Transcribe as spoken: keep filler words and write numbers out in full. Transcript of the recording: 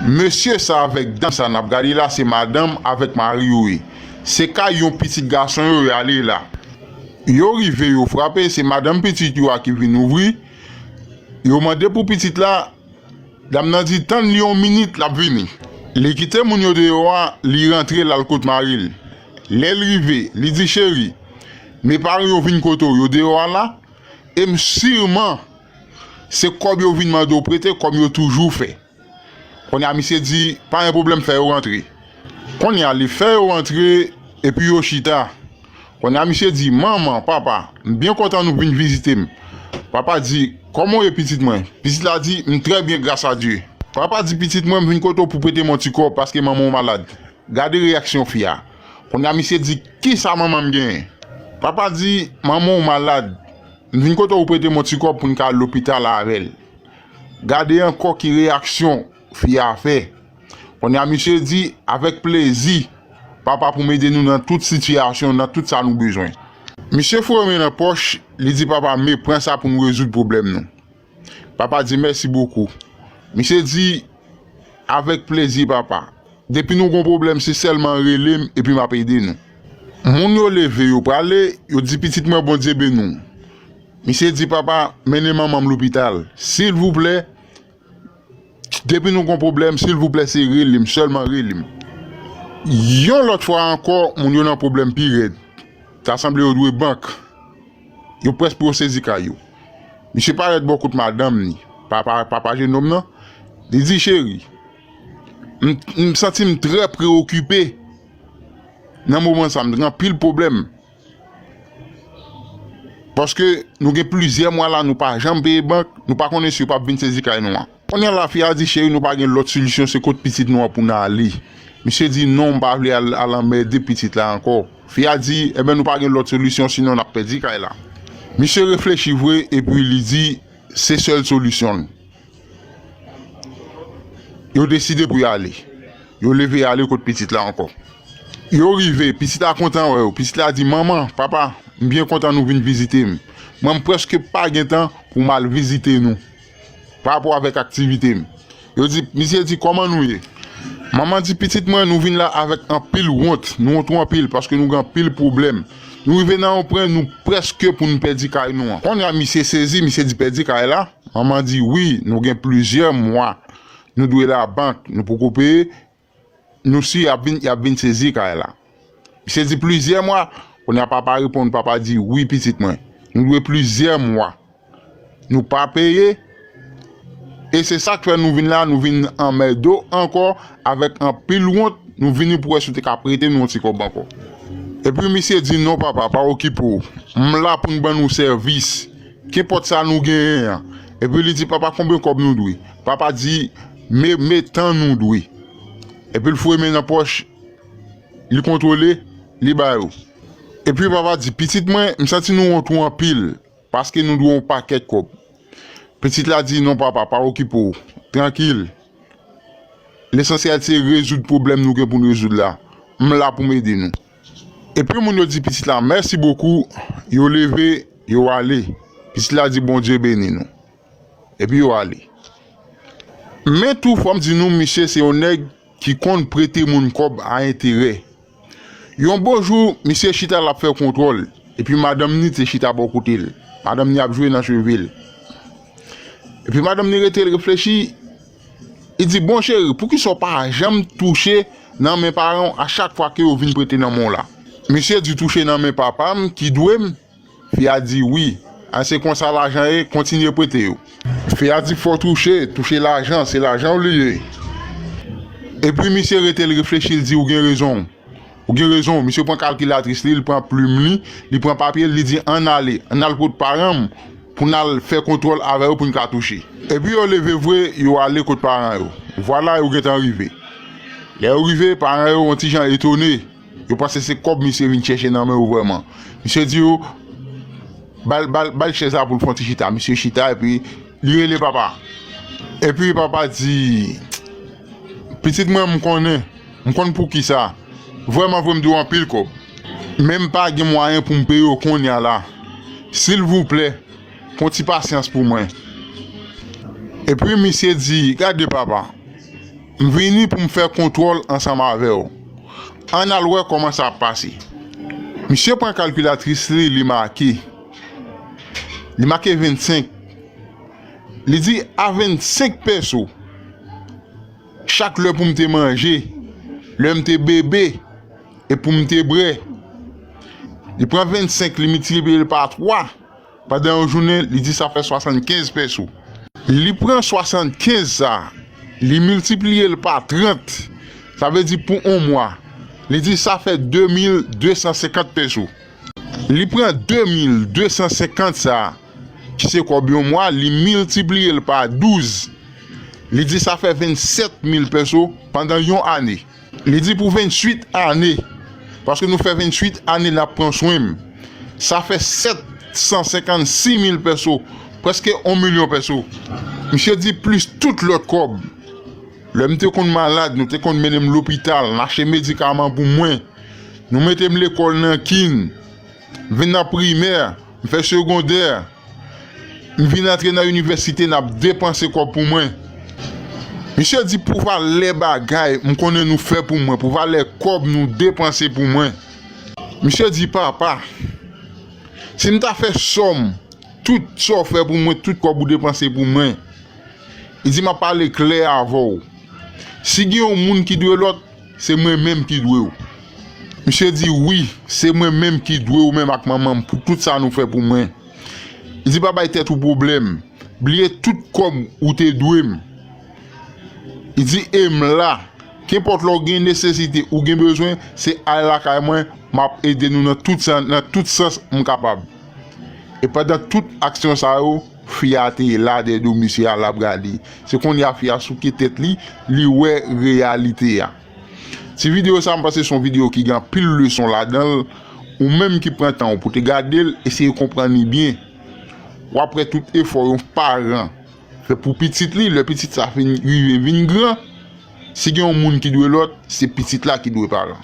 Mesye sa avèk dam sa n ap gade la, se madanm avèk mari yo ye. Se kay yon pitit gason yo y ale la. Yo rive, yo frape, se madanm pitit yo a ki vin ouvri. Yo mande pou pitit la, dam nan di, "Tann li yon minit, l ap vini." Li kite moun yo deyò a, li rantre, l al kot mari l. Lè l rive, li di, "Cheri, men paran yo vin kote w, yo deyò a la, e m siman se kòb yo vin mande w prete, kòm yo toujou fè." Kounye a, misye di, "Pa gen pwoblèm, fè yo rantre." Kounye a, li fè yo rantre, epi yo chita. Kounye a, misye di, "Manman, papa, m byen kontan nou vin vizite m." Papa di, "Kòman w ye, pitit mwen?" Pitit la di, "M trè byen, gras a Dye." Papa di, "Pitit mwen, m vin kote w pou prete m yon ti kòb, paske manman w malad." Gade reyaksyon fi a. Kounye a, misye di, "Kisa manman m genyen?" Papa di, "Manman w malad. M vin kote w prete m yon ti kòb pou n ka al lopital avè l." Gade ankò ki reyaksyon fi a fè. Kounye a, misye di, "Avèk plezi, papa, pou m ede nou nan tout sitiyasyon, nan tout sa nou bezwen." Misye foure men nan pòch, li di, "Papa, men pran sa pou n rezoud pwoblèm nou." Papa di, "Mèsi bokou." Misye di, "Avèk plezi, papa. Depi nou gon pwoblèm, se sèlman rele m epi m ap ede nou." Moun yo leve, yo prale, yo di, "Pitit mwen, Bondye beni w." Misye di, "Papa, mennen manman m lopital. Silvouplè, depi nou gon pwoblèm, silvouplè, se rele m, sèlman rele m." Yon lòt fwa ankò, moun yo nan pwoblèm pi rèd. Ta sanble yo dwe bank. Yo prèske pou yo sezi kay yo. Misye parèt bò kot madanm ni, papa, papa jennonm nan. Li di, "Cheri, m, m santi m trè preokipe nan moman sa, m gen anpil pwoblèm. Paske nou gen plizyè mwa la, nou pa janm peye bank, nou pa konnen si yo p ap vin sezi kay nou an." Kounye a la, fi a di, "Cheri, nou pa gen lòt solisyon, se kot pitit nou an pou n ale." Misye di, "Non, m pa vle al, al anmède pitit la ankò." Fi a di, "Enben, nou pa gen lòt solisyon, sinon n ap pèdi kay la." Misye reflechi vre, epi li di, "Se sèl solisyon l." Yo deside pou y ale. Yo leve y ale kot pitit la ankò. Yo rive, pitit la kontan wè yo. Pitit la di, "Manman, papa, m byen kontan nou vin vizite m. Mwen, m prèske pa gen tan pou m al vizite nou pa rapò avèk aktivite m." Yo di, misye di, "Kòman nou ye?" Manman di, "Pitit mwen, nou vin la avèk anpil wont. Nou wont anpil paske nou gen anpil pwoblèm. Nou rive nan yon pwen, nou prèske pou n pèdi kay nou an." Kounye a, misye sezi, misye di, "Pèdi kay la?" Manman di, "Wi, nou gen plizyè mwa. Nou dwe labank, nou poko peye. Nou si y ap vin, y ap vin sezi kay la." Misye di, "Plizyè mwa?" Kounye a papa reponn, papa di, "Wi, pitit mwen. Nou dwe plizyè mwa. Nou pa peye. E se sa k fè nou vin la, nou vin anmède w ankò avèk anpil wont. Nou vini pou wè si w te ka prete nou yon ti kòb ankò." Epi misye di, "Non, papa, pa okipe w. M la pou m ban nou sèvis. Kenpòt sa nou genyen an." Epi li di, "Papa, konbyen kòb nou dwe?" Papa di, "Me, me tan nou dwe." Epi l foure men nan pòch, li kontwole, li ba yo. Epi papa di, "Pitit mwen, m santi nou wont ou anpil, paske nou dwe yon pakèt kòb." Pitit la di, "Non, papa, pa okipe w. Trankil. Lesansyèl se rezoud pwoblèm nou gen pou n rezoud la. M la pou m ede nou." Epi moun yo di pitit la, "Mèsi bokou." Yo leve, yo ale. Pitit la di, "Bondye beni nou." Epi yo ale. Men tou, fò m di nou, misye se yon nèg ki konn prete moun kòb a enterè. Yon bon jou, misye chita l ap fè kontwòl, epi madanm ni te chita bò kote l. Madanm ni ap jwe nan cheve l. Epi madanm ni rete l reflechi, li di, "Bon cheri, poukisa w pa janm touche nan men paran w a chak fwa ke yo vin prete nan men w la?" Misye di, "Touche nan men papa m ki dwe m." Fi a di, "Wi, a se konsa lajan ye, kontinye prete yo." Fi a di, "Fò touche, touche lajan, se lajan w li ye." Epi misye rete l reflechi, l di, "Ou gen rezon, ou gen rezon." Misye pran kalkilatris li, li pran plim li, li pran papye l, li di, "Ann ale, ann al kot paran m pou n al fè kontwòl avè yo pou n ka touche." Epi yo leve vre, yo ale kot paran yo. Vwala, yo gentan rive. Lè yo rive, paran yo yon ti jan etone. Yo panse se kòb misye vin chèche nan men yo vrèman. Misye di yo, "Ba l, ba l, ba l chèz la pou l fè yon ti chita." Misye chita epi li rele papa. Epi papa di, "Pitit mwen, m konnen, m konn poukisa. Vrèman vre, m dwe w anpil kòb. Men m pa gen mwayen pou m peye w kounye a la. Silvouplè, pran ti pasyans pou mwen." Epi misye di, "Gade papa, M vini pou m fè kontwòl ansanm avè w. Ann al wè kòman sa ap pase. Misye pran kalkilatris li, li make. Li make vennsenk. Li di, a vennsenk pèso, chak lè pou m te manje, lè m te bebe, e pou m te bwè. Li pran vennsenk, li miltipliye l pa twa. Pandan yon jounen, li di sa fè swasannkenz pèso. Li pran swasannkenz sa, li miltipliye l pa trant, sa vle di pou yon mwa, li di sa fè de mil de san senkant pèso. Li pran de mil de san senkant sa, ki se kòb yon mwa, li miltipliye l pa douz, li di sa fè vennsèt mil pèso pandan yon ane. Li di pou venntwit ane, paske nou fè venntwit ane n ap pran swen m. Sa fè sèt san senkannsis mil pèso, prèske yon milyon pèso. Misye di plis tout lòt kòb. Lè m te konn malad, nou te konn mennen m lopital, n achte medikaman pou mwen. Nou mete m lekòl nan kin, m vin nan primè, m fè segondè. M vin antre nan inivèsite, n ap depanse kòb pou mwen. Misye di pou valè bagay m konnen nou fè pou mwen, pou valè kòb nou depanse pou mwen. Misye di papa, si m ta fè sòm, tout sa w fè pou mwen, tout kòb ou depanse pou mwen. Li di m ap pale klè avè w. Si gen yon moun ki dwe lòt, se mwen menm ki dwe w. Misye di wi, se mwen menm ki dwe w menm ak manman m pou tout sa nou fè pou mwen. Li di pa bay tèt ou pwoblèm. Bliye tout kòb ou te dwe m. Li di e m la. Kenpòt lè w gen nesesite, ou gen bezwen, se al lakay mwen, m ap ede nou nan tout sans, nan tout sans m kapab. E pandan tout aksyon sa yo, fi a te la dèyè do misye a, l ap gade. Se kounye a fi a souke tèt li, li wè reyalite a. Ti videyo sa, m panse se yon videyo ki gen anpil leson ladan l. Ou menm ki pran tan w pou te gade l, eseye konprann li byen. W ap wè tout efò yon paran fè pou pitit li, lè pitit sa fin rive vin gran, si gen yon moun ki dwe lòt, se pitit la ki dwe paran.